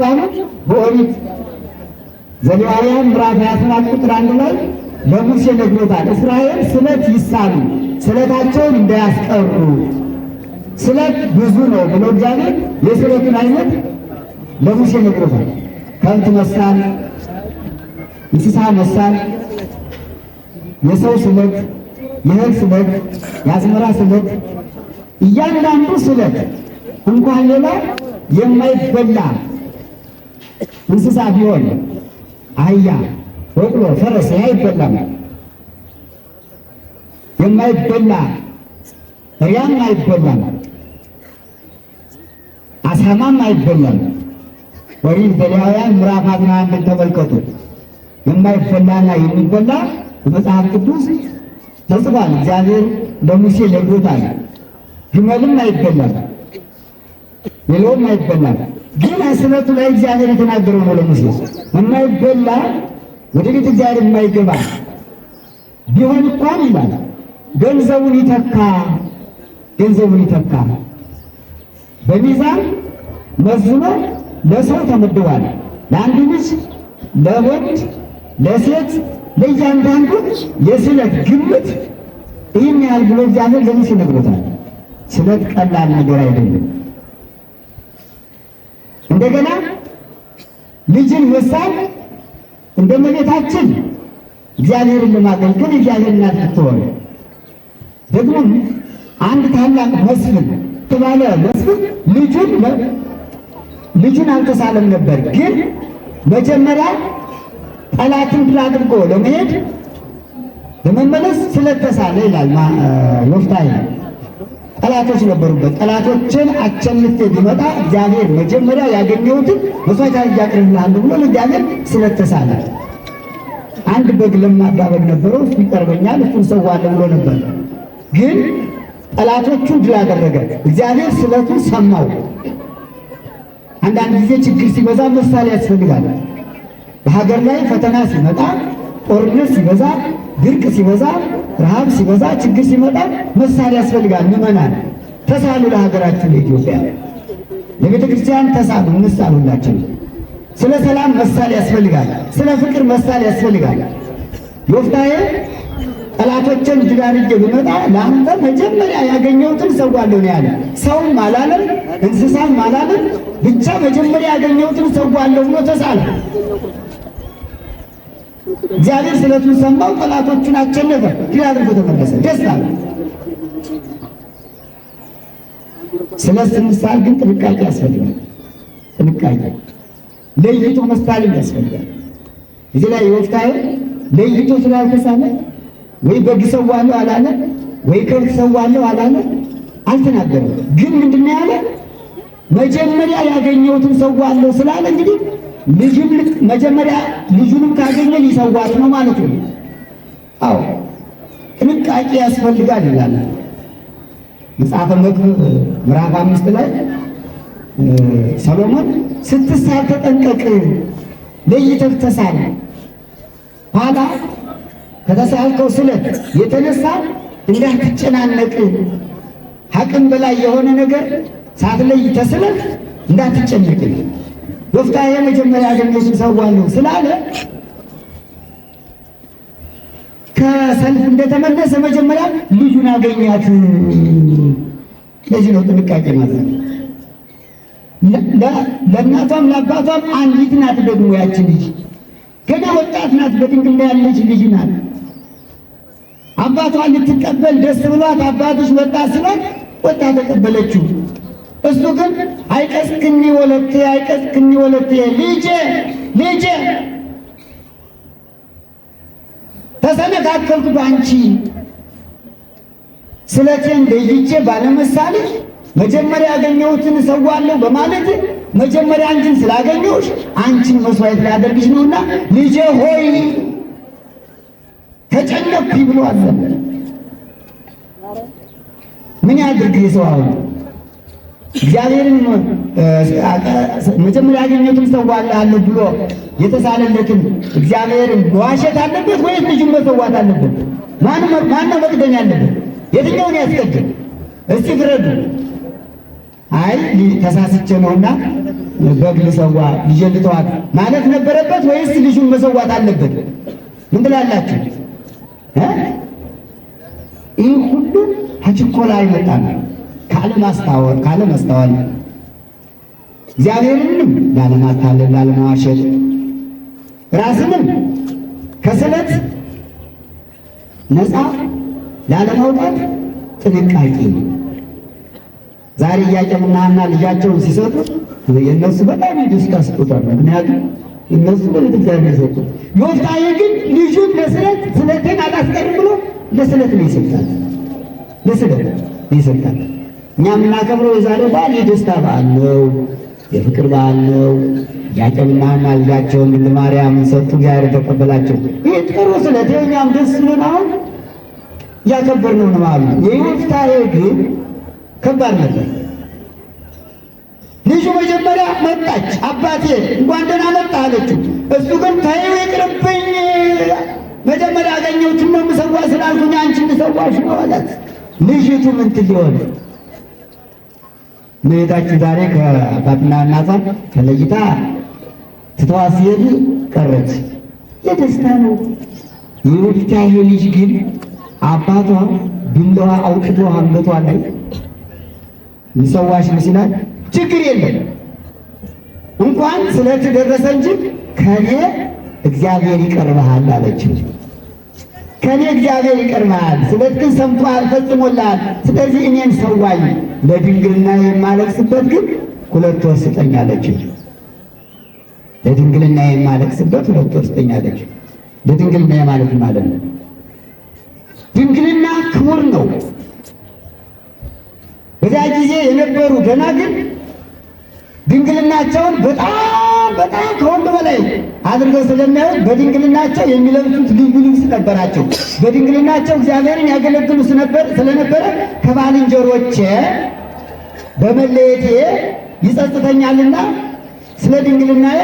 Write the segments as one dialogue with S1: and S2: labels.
S1: እንዲሳሉ በኦሪት ዘሌዋውያን ምዕራፍ 27 ቁጥር 1 ላይ ለሙሴ ነግሮታል። እስራኤል ስለት ይሳሉ፣ ስለታቸውን እንዳያስቀሩ፣ ስለት ብዙ ነው ብሎ እግዚአብሔር የስለቱን አይነት ለሙሴ ነግሮታል። ከብት መሳል፣ እንስሳ መሳል፣ የሰው ስለት፣ የእህል ስለት፣ የአዝመራ ስለት፣ እያንዳንዱ ስለት እንኳን ሌላ የማይበላ እንስሳ ቢሆን አህያ፣ በቅሎ፣ ፈረስ አይበላም። የማይበላ እሪያም አይበላም፣ አሳማም አይበላም። ኦሪት ዘሌዋውያን ምዕራፍ 11 ተመልከቱ። የማይበላና የሚበላ በመጽሐፍ ቅዱስ ተጽፏል። እግዚአብሔር ለሙሴ ነግሮታል። ግመልም አይበላም፣ ሌላውም አይበላም። ግን ስለቱ ላይ እግዚአብሔር የተናገረው ነው ለሙሴ። የማይበላ ወደ ቤት እግዚአብሔር የማይገባ ቢሆን እንኳን ይላል ገንዘቡን ይተካ፣ ገንዘቡን ይተካ። በሚዛን መዝኖ ለሰው ተመድቧል። ለአንድ ልጅ፣ ለወንድ፣ ለሴት፣ ለእያንዳንዱ የስለት ግምት ይህን ያህል ብሎ እግዚአብሔር ለሙሴ ነግሮታል። ስለት ቀላል ነገር አይደለም። እንደገና ልጅን መሳል እንደመቤታችን እግዚአብሔርን ለማገልገል እግዚአብሔር እናት ብትሆን፣ ደግሞ አንድ ታላቅ መስፍን የተባለ መስፍን ልጁን አልተሳለም ነበር። ግን መጀመሪያ ጠላትን ድል አድርጎ ለመሄድ ለመመለስ ስለተሳለ ይላል ዮፍታሔ። ጠላቶች ነበሩበት። ጠላቶችን አቸንፌ ቢመጣ እግዚአብሔር መጀመሪያ ያገኘሁትን መስዋዕት አድርጌ አቀርብልሃለሁ ብሎ ለእግዚአብሔር ስለተሳለ፣ አንድ በግ ለማዳ በግ ነበረው፣ እሱ ይቀርበኛል፣ እሱን ሰዋለሁ ብሎ ነበር። ግን ጠላቶቹን ድል አደረገ። እግዚአብሔር ስለቱን ሰማው። አንዳንድ ጊዜ ችግር ሲበዛ መሳል ያስፈልጋል። በሀገር ላይ ፈተና ሲመጣ፣ ጦርነት ሲበዛ፣ ድርቅ ሲበዛ፣ ረሃብ ሲበዛ፣ ችግር ሲመጣ መሳል ያስፈልጋል። ምዕመናን ተሳሉ፣ ለሀገራችን ለኢትዮጵያ፣ ለቤተ ክርስቲያን ተሳሉ፣ እንሳል ሁላችን። ስለ ሰላም መሳል ያስፈልጋል። ስለ ፍቅር መሳል ያስፈልጋል። ዮፍታሔ ጠላቶችን ድል አድርጌ ብመጣ ለአንተ መጀመሪያ ያገኘሁትን ሰዋለሁ ነው ያለ። ሰውም አላለም፣ እንስሳም አላለም። ብቻ መጀመሪያ ያገኘሁትን ሰዋለሁ ብሎ ተሳለ። እግዚአብሔር ስለቱን ሰማው፣ ጠላቶቹን አቸነፈ፣ ድል አድርጎ ተመለሰ። ደስ አለ። ስለ ስንሳል ግን ጥንቃቄ ያስፈልጋል። ጥንቃቄ ለይቶ መሳልም ያስፈልጋል። እዚህ ላይ ዮፍታሔ ለይቶ ስላልተሳለ ወይ በግ ሰዋለሁ አላለ፣ ወይ ከብት ሰዋለሁ አላለ፣ አልተናገረም። ግን ምንድነው ያለ? መጀመሪያ ያገኘሁትን ሰዋለሁ ስላለ እንግዲህ ልጁን መጀመሪያ ልጁንም ካገኘ ሊሰዋት ነው ማለት ነው። አዎ ጥንቃቄ ያስፈልጋል ይላል መጽሐፈ መክብብ ምዕራፍ 5 ላይ ሰሎሞን ስትሳል ተጠንቀቅ፣ ለይተህ ተሳል፣ ኋላ ከተሳልከው ስለት የተነሳ እንዳትጨናነቅ፣ አቅም በላይ የሆነ ነገር ሳትለይ ተስለህ እንዳትጨነቅ። ዮፍታሔ መጀመሪያ ያገኘሁትን ሰዋለሁ ስላለ ከሰልፍ እንደተመለሰ መጀመሪያ ልጁን አገኛት። ለዚህ ነው ጥንቃቄ ማድረግ። ለእናቷም ለአባቷም አንዲት ናት። ደግሞ ያችን ልጅ ገና ወጣት ናት፣ በድንግልና ያለች ልጅ ናት። አባቷን ልትቀበል ደስ ብሏት አባቶች መጣ ሲሏት ወጣ ተቀበለችው። እሱ ግን አይቀስክኒ ወለቴ፣ አይቀስክኒ ወለቴ፣ ልጄ ልጄ ተሰነካከልኩ ባንቺ፣ ስለቴን ለይቼ ባለመሳልሽ መጀመሪያ ያገኘሁትን እሰዋለሁ በማለት መጀመሪያ አንቺን ስላገኘሁሽ አንቺን መስዋዕት ሊያደርግሽ ነውና ልጄ ሆይ ተጨነቅኩኝ ብሎ አዘነ። ምን ያድርግ ሰው አሁን? እግዚአብሔርን መጀመሪያ ያገኘሁትን እሰዋልሃለሁ ብሎ የተሳለለትን እግዚአብሔርን መዋሸት አለበት ወይስ ልጁን መሰዋት አለበት? ማን ነው መቅደም ያለበት? የትኛውን ያስቀድም? እስቲ ፍረዱ። አይ ተሳስቼ ነውና በግ ልሰዋ ልጄን ልተዋት ማለት ነበረበት ወይስ ልጁን መሰዋት አለበት? ምን ትላላችሁ? ይህ ሁሉ ከችኮላ አይመጣም፣ ካለማስታወል ካለማስተዋል፣ እግዚአብሔርንም ላለማታለል ላለመዋሸት፣ ራስንም ከስለት ነፃ ላለማውጣት ጥንቃቄ። ዛሬ ኢያቄምና ሐና ልጃቸውን ሲሰጡ የእነሱ በጣም የደስታ ስጦታ ነው። ምክንያቱም እነሱ በቤተ እግዚአብሔር የሰጡት። ዮፍታሔ ግን ልጁን ለስለት ስለቴን አላስቀርም ብሎ ለስለት ነው የሰጣት፣ ለስለት ነው የሰጣት። እኛ የምናከብረው የዛሬው በዓል የደስታ በዓል ነው፣ የፍቅር በዓል ነው። ኢያቄምና ሐና ልጃቸውን ድንግል ማርያምን ሰጡ፣ እግዚአብሔር ተቀበላቸው። ይህ ጥሩ ስለት የእኛም ደስ ብሎን አሁን እያከበርነው ነው በዓሉ። የዮፍታሔ ግን ከባድ ነበር። ልጁ መጀመሪያ መጣች፣ አባቴ እንኳን ደህና መጣ አለችው። እሱ ግን ተይው ይቅርብኝ፣ መጀመሪያ ያገኘሁትን ነው የምሰዋ ስላልኩኝ አንቺን ልሰዋሽ ነው አላት። ልጅቱ ምን ትል ይሆን? እመቤታችን ዛሬ ከአባትና እናቷ ተለይታ ትተዋ ሲሄድ ቀረች። የደስታ ነው። የዮፍታሔ ልጅ ግን አባቷ ቢላዋ አውጥቶ አንገቷ ላይ ሊሰዋሽ ነው ሲላት፣ ችግር የለም እንኳን ስለት ደረሰ እንጂ ከኔ እግዚአብሔር ይቀርብሃል አለችው። ከኔ እግዚአብሔር ይቀርብሃል፣ ስለት ግን ሰምቶሃል፣ ፈጽሞልሃል። ስለዚህ እኔን ሰዋኝ፣ ለድንግልና የማለቅስበት ግን 2 ወር ስጠኝ አለችው። ለድንግልና የማለቅስበት 2 ወር ስጠኝ አለችው። ለድንግልና ማለት ማለት ነው። ድንግልና ክቡር ነው። በዚያ ጊዜ የነበሩ ደናግል ድንግልናቸውን በጣም በጣም ከወንድ በላይ አድርገው ስለሚያዩት በድንግልናቸው የሚለብሱት ልዩ ልብስ ነበራቸው። በድንግልናቸው እግዚአብሔርን ያገለግሉ ስለነበረ ከባልንጀሮቼ በመለየቴ ይጸጽተኛልና ስለ ድንግልናዬ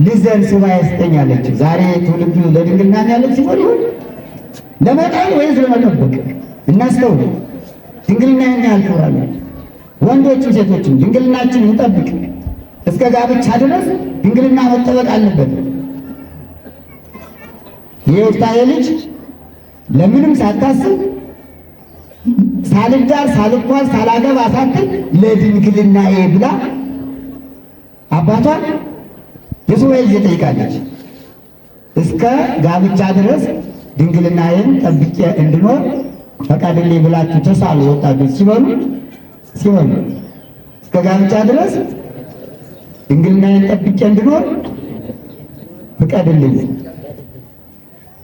S1: ልዘን ሱባኤ ስጠኝ አለችው። ዛሬ ትውልዱ ለድንግልና የሚያለቅስ ሲሆን ይሁን ለመጣል ወይስ ለመጠበቅ? እናስተውል። ድንግልና ያን ያህል ክብር አለው። ወንዶችም ሴቶችም ድንግልናችን እንጠብቅ። እስከ ጋብቻ ድረስ ድንግልና መጠበቅ አለበት። የዮፍታሔ ልጅ ለምንም ሳታስብ ሳልዳር ሳልኳል ሳላገባ ሳትል ለድንግልናዬ ብላ አባቷን የሱባኤ ጊዜ ጠይቃለች። እስከ ጋብቻ ድረስ ድንግልናዬን ጠብቄ እንድኖር ፈቃድልኝ ብላችሁ ተሳሉ። ወጣቶች ሲበሉ ሲበሉ እስከ ጋብቻ ድረስ ድንግልናዬን ጠብቄ እንድኖር ፍቀድልኝ።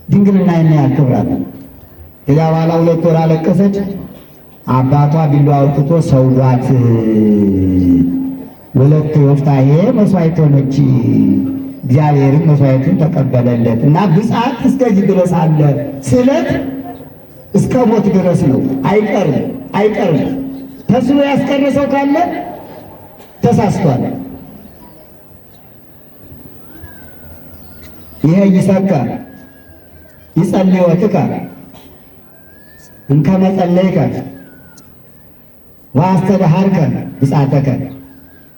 S1: ድንግልናዬን ያክብራል። ከዚያ በኋላ 2 ወር አለቀሰች። አባቷ ቢላዋ አውጥቶ ሰዋት። ወለተ ዮፍታሔ መስዋዕት ሆነች። እግዚአብሔርም መስዋዕቱን ተቀበለለት እና ብፅዓት እስከዚህ ድረስ አለ። ስለት እስከ ሞት ድረስ ነው። አይቀርም አይቀርም። ተስሎ ያስቀረ ሰው ካለ ተሳስቷል። ይሄ ይሰከ ይጸልዮትከ እንከመ ጸለይከ ወአስተድሃርከ ብፅዓተከ።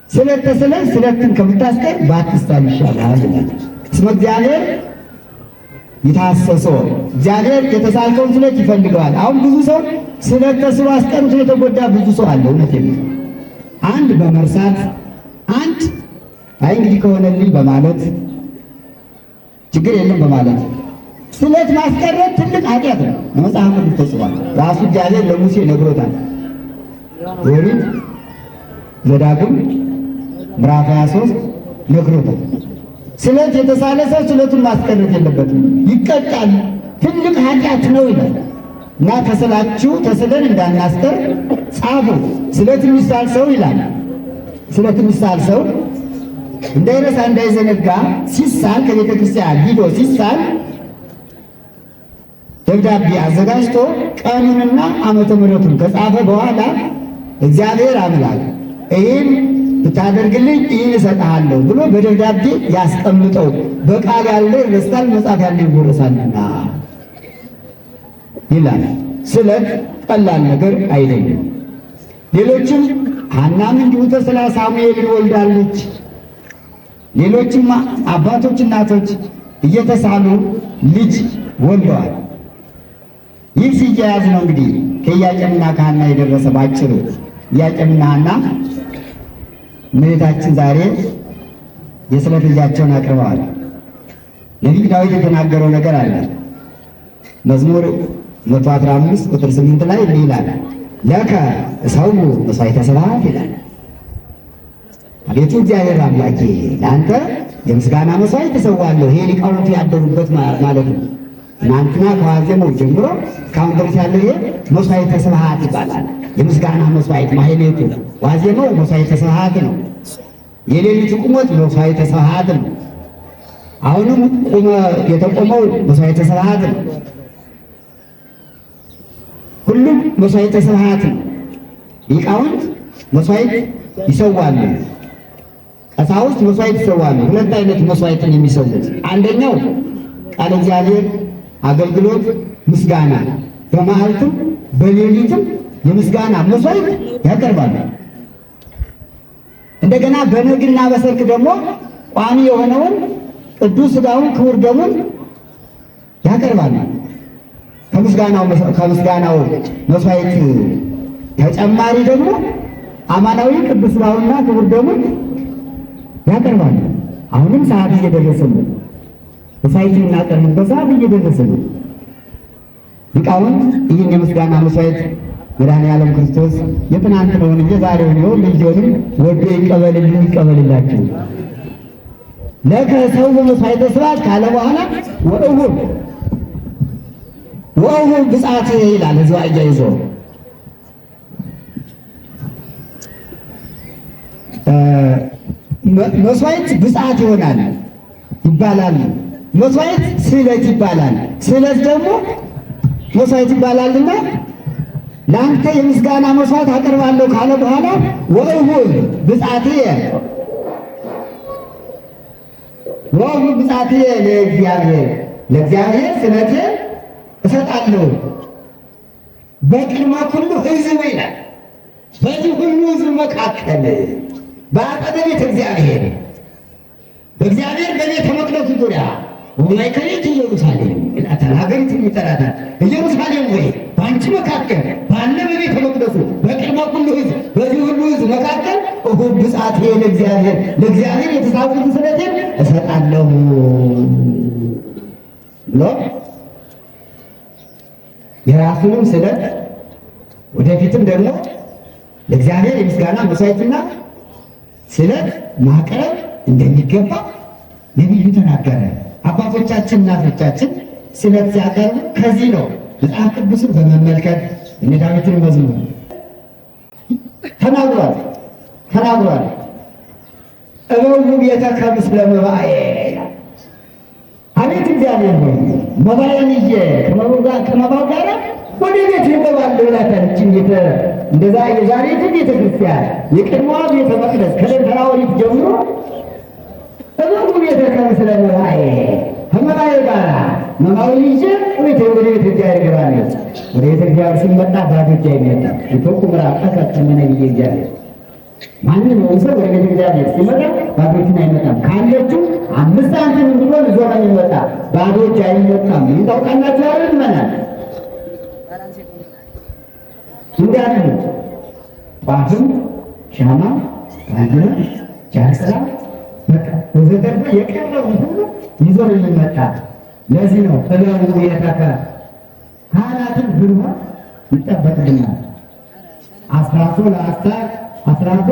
S1: ስለት ተስለህ ስለትን ከምታስቀር ባትሳል ይሻላል ይላል። እስመ እግዚአብሔር ይታሰሶ፣ እግዚአብሔር የተሳልከውን ስለት ይፈልገዋል። አሁን ብዙ ሰው ስለት ተስሎ አስቀርቶ የተጎዳ ብዙ ሰው አለ። እውነቴን ነው። አንድ በመርሳት፣ አንድ አይ እንግዲህ ከሆነልኝ በማለት፣ ችግር የለም በማለት ስለት ማስቀረት ትልቅ ኃጢአት ነው። መጽሐፍ ቅዱስ ተጽፏል። ራሱ እግዚአብሔር ለሙሴ ነግሮታል። ኦሪት ዘዳግም ምዕራፍ 23 ነግሮታል። ስለት የተሳለ ሰው ስለቱን ማስቀረት የለበትም፣ ይቀጣል። ትልቅ ኃጢአት ነው ይላል። እና ተስላችሁ ተስለን እንዳናስቀር ጻፉ። ስለት የሚሳል ሰው ይላል። ስለት የሚሳል ሰው እንዳይረሳ እንዳይዘነጋ ሲሳል ከቤተ ክርስቲያን ሂዶ ሲሳል ደብዳቤ አዘጋጅቶ ቀኑንና ዓመተ ምሕረቱን ከጻፈ በኋላ እግዚአብሔር አምላክ ይህን ብታደርግልኝ ይህን እሰጥሃለሁ ብሎ በደብዳቤ ያስቀምጠው። በቃል ያለ ይረሳል፣ መጽሐፍ ያለ ይወረሳልና ይላል። ስለት ቀላል ነገር አይደለም። ሌሎችም ሐናም እንዲሁ ተስላ ሳሙኤልን ወልዳለች። ሌሎችም አባቶች እናቶች እየተሳሉ ልጅ ወልደዋል። ይህ ሲያያዝ ነው እንግዲህ ከኢያቄምና ከሐና የደረሰ ባጭሩ። ኢያቄምና ሐና እመቤታችን ዛሬ የስለት ልጃቸውን አቅርበዋል። ነቢዩ ዳዊት የተናገረው ነገር አለ። መዝሙር 115 ቁጥር 8 ላይ እንዲህ ይላል፣ ለከ እሰው መሥዋዕተ ስብሐት ይላል። አቤቱ እግዚአብሔር አምላኬ ለአንተ የምስጋና መሥዋዕት እሰዋለሁ። ይሄ ሊቃውንቱ ያደሩበት ማለት ነው። ትናንትና ከዋዜማው ጀምሮ እስካሁን ድረስ ያለው ይሄ መሥዋዕተ ስብሐት ይባላል። የምስጋና መሥዋዕት ማህሌቱ፣ ዋዜማው መሥዋዕተ ስብሐት ነው። የሌሊቱ ቁመት መሥዋዕተ ስብሐት ነው። አሁንም ቁመ የተቆመው መሥዋዕተ ስብሐት ነው። ሁሉም መሥዋዕተ ስብሐት ነው። ሊቃውንት መሥዋዕት ይሰዋሉ። ቀሳውስት መሥዋዕት ይሰዋሉ። ሁለት አይነት መሥዋዕትን የሚሰዉት አንደኛው ቃለ እግዚአብሔር አገልግሎት ምስጋና፣ በመዓልትም በሌሊትም የምስጋና መሥዋዕት ያቀርባሉ። እንደገና በነግና በሰርክ ደግሞ ቋሚ የሆነውን ቅዱስ ሥጋውን ክቡር ደሙን ያቀርባሉ። ከምስጋናው መሥዋዕት ተጨማሪ ደግሞ አማናዊ ቅዱስ ሥጋውንና ክቡር ደሙን ያቀርባሉ። አሁንም ሰዓት እየደረሰ ነው። መሥዋዕት የምናቀርብበት ሰዓት እየደረሰ ነው። ሊቃውንት ይህን የምስጋና መሥዋዕት መድኃኔዓለም ክርስቶስ የትናንትናውን የዛሬውን ይሁን ልጆንም ወዶ ይቀበልልን ይቀበልላችሁ። ለከ ሰው በመሥዋዕተ ስብሐት ካለ በኋላ ወእሁብ ወእሁብ ብፅዓት ይላል። እዚሁ አያይዞ መሥዋዕት ብፅዓት ይሆናል ይባላል። መሥዋዕት ስዕለት ይባላል። ስዕለት ደግሞ መሥዋዕት ይባላልና ለአንተ የምስጋና መሥዋዕት አቀርባለሁ ካለ በኋላ ወእሁብ ብፅዓትየ ወእሁብ ብፅዓትየ ለእግዚአብሔር፣ ለእግዚአብሔር ስዕለቴን እሰጣለሁ በቅድመ ኩሉ ሕዝብ ይላል። በዚህ ሁሉ ሕዝብ መካከል በአጸደ ቤተ እግዚአብሔር በእግዚአብሔር በቤተ መቅደሱ ዙሪያ ወማእከሌት ኢየሩሳሌም ይላታል። ሀገሪቱን ይጠራታል። ኢየሩሳሌም ወይ በአንቺ መካከል ባለ በቤተ መቅደሱ በቅድመ ኩሉ ሕዝብ በዚህ ሁሉ ሕዝብ መካከል እሁብ ብፅዓትየ ለእግዚአብሔር፣ ለእግዚአብሔር የተሳልኩትን ስዕለቴን እሰጣለሁ ብሎ የራሱንም ስዕለት ወደፊትም ደግሞ ለእግዚአብሔር የምስጋና መሥዋዕትና ስዕለት ማቅረብ እንደሚገባ ነቢዩ ተናገረ። አባቶቻችን እናቶቻችን ስዕለት ሲያቀርቡ ከዚህ ነው። መጽሐፍ ቅዱስን በመመልከት እነ ዳዊትን መዝሙር ተናግሯል ተናግሯል። እበው ቤተከ ምስለ መባኤ፣ አቤት እግዚአብሔር ሆይ መባዬን ይዤ ከመባው ጋር ወደ ቤት እገባለሁ ይላታል። እችን ቤተ እንደዛ የዛሬቱ ቤተ ክርስቲያን የቀድሞዋ ቤተ መቅደስ ከደብተራ ኦሪት ጀምሮ እበው ቤተከ ምስለ መባኤ፣ ከመባዬ ጋር መባውን ይዤ ወደ ቤተ እግዚአብሔር እገባለሁ። ወደ ቤተ እግዚአብሔር ሲመጣ ባዶ እጅ አይመጣም። ኢቶኩ ምራቀከ ከመ ነቢየ እግዚአብሔር። ማንኛውም ሰው ወደ ቤተ እግዚአብሔር ሲመጣ ባዶ እጁን አይመጣም። ካለችው 5 ሳንቲም ቢሆን ይዞ ነው የሚመጣ፣ ባዶ እጅ አይመጣም። ይህን ታውቃላችሁ አይደል? ምዕመናን እንዳሉ ጧፍም፣ ሻማ፣ ባንዲራ፣ ጃንጥላ በቃ ወዘተርፈ የቀረቡ ሁሉ ይዞ ነው የሚመጣ። ለዚህ ነው እበው ቤተከ ካህናትን ብንሆን ይጠበቅብናል። አስራቶ ለአስራት አስራቶ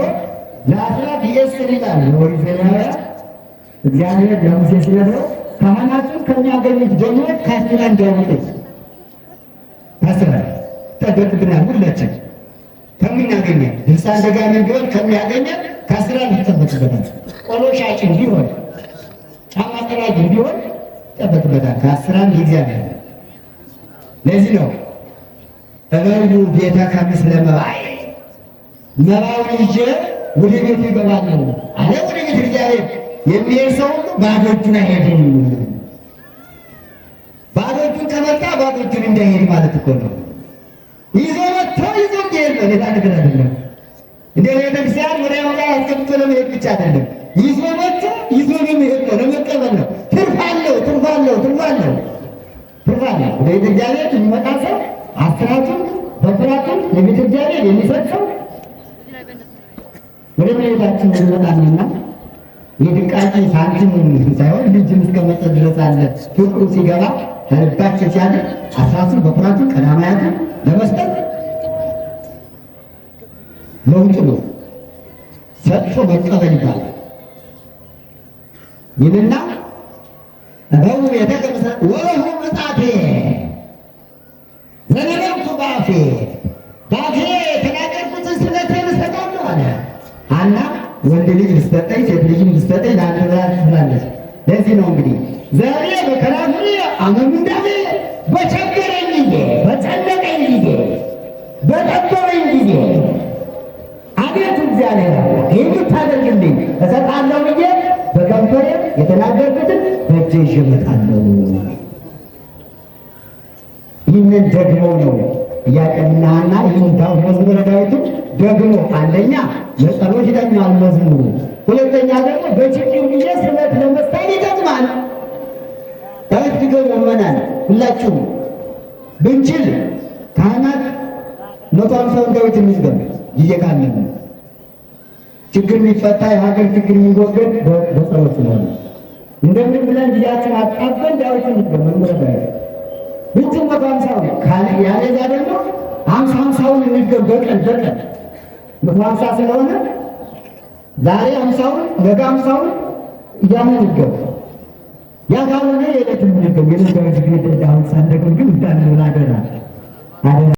S1: ለአስራት ይእስር ይላል የኦሪት ዘሌዋውያን። እግዚአብሔር ለሙሴ ሲነግረው ካህናቱ ከሚያገኙት ደመወዝ ከአስራ እንዲያወጡ ከአስራ ይጠበቅብናል። ሁላችን ከምናገኘው ድርሳን ደጋሚ ቢሆን ከሚያገኘው ከአስራ ይጠበቅበታል። ቆሎ ሻጭ ቢሆን ጫማ ጠራጊ ቢሆን ይጠበቅበታል። ከአስራም የእግዚአብሔር። ለዚህ ነው እበው ቤተከ ምስለ መባኤ፣ መባውን ይዤ ወደ ቤቱ እገባለሁ አለ። ወደ ቤተ እግዚአብሔር የሚሄድ ሰው ሁሉ ባዶ እጁን አይሄድም። ባዶ እጁን ከመጣ ባዶ እጁን እንዳይሄድ ማለት እኮ ነው። ይዞ መጥቶ ይዞ እንዲሄድ ነው፣ ሌላ ነገር አይደለም። እንደ ቤተክርስቲያን ወደ መቃ አስቀምጦ ለመሄድ ብቻ አይደለም፣ ይዞ መጥቶ ይዞ ለመሄድ ነው፣ ለመቀበል ነው። ትርፍ አለው፣ ትርፍ አለው፣ ትርፍ አለው፣ ትርፍ አለው። ወደ ቤተ እግዚአብሔር የሚመጣ ሰው አስራቱን በኩራቱን ለቤተ እግዚአብሔር የሚሰጥ ሰው ወደ እመቤታችን እንመጣልና የድቃቂ ሳንቲም ሳይሆን ልጅም እስከ መስጠት ድረስ አለ። ፍቅሩ ሲገባ ከልባችን ሲያድር አስራቱን በኩራቱን ቀዳማያቱን ለመስጠት ለውጥ ነው። ሰጥቶ መቀበል ይባላል። ይልና ረቡ የተቀምሰ ወሁ ምጣቴ ዘነበብኩ በአፌ፣ በአፌ የተናገርኩትን ስለቴን እሰጣለሁ አለ። ሐና ወንድ ልጅ ብትሰጠኝ ሴት ልጅም ብትሰጠኝ ለአንተ ብላ ትላለች። ለዚህ ነው እንግዲህ ዛሬ በከናፍሬ አመምንዳቤ፣ በቸገረኝ ጊዜ፣ በጨነቀኝ ጊዜ፣ በጠበበኝ ጊዜ አቤቱ እግዚአብሔር ይህን ብታደርግልኝ እሰጥሃለሁ ብዬ በከንፈሬ የተናገርኩትን በእጄ ይዤ እመጣለሁ። ይህንን ደግሞ ነው ኢያቄምና ሐና። ይህን መዝሙረ ዳዊትን ደግሞ አንደኛ ለጸሎት ይጠቅማል መዝሙሩ፣ ሁለተኛ ደግሞ በችግር ጊዜ ስለት ለመሳል ይጠቅማል። ዳዊት ድገሙ ምእመናን፣ ሁላችሁም ብንችል ካህናት 150ውን ዳዊት እንዝገብ ጊዜ ካለን። ችግር የሚፈታ፣ የሀገር ችግር የሚወገድ በጸሎት ስለሆነ እንደምንም ብለን ጊዜያችን አጣበን ዳዊትን እንድገም፣ መዝሙረ ዳዊት ብንችል 150ውን፣ ያለዛ ደግሞ 50 50ውን እንድገም። በቀን በቀን 150 ስለሆነ ዛሬ 50ውን ነገ 50ውን እያልን እንድገም። ያ ካልሆነ የዕለት እንድገም። የዕለት ዳዊት አሁን ሳንደግም ግን እንዳንል አደራ አደራ።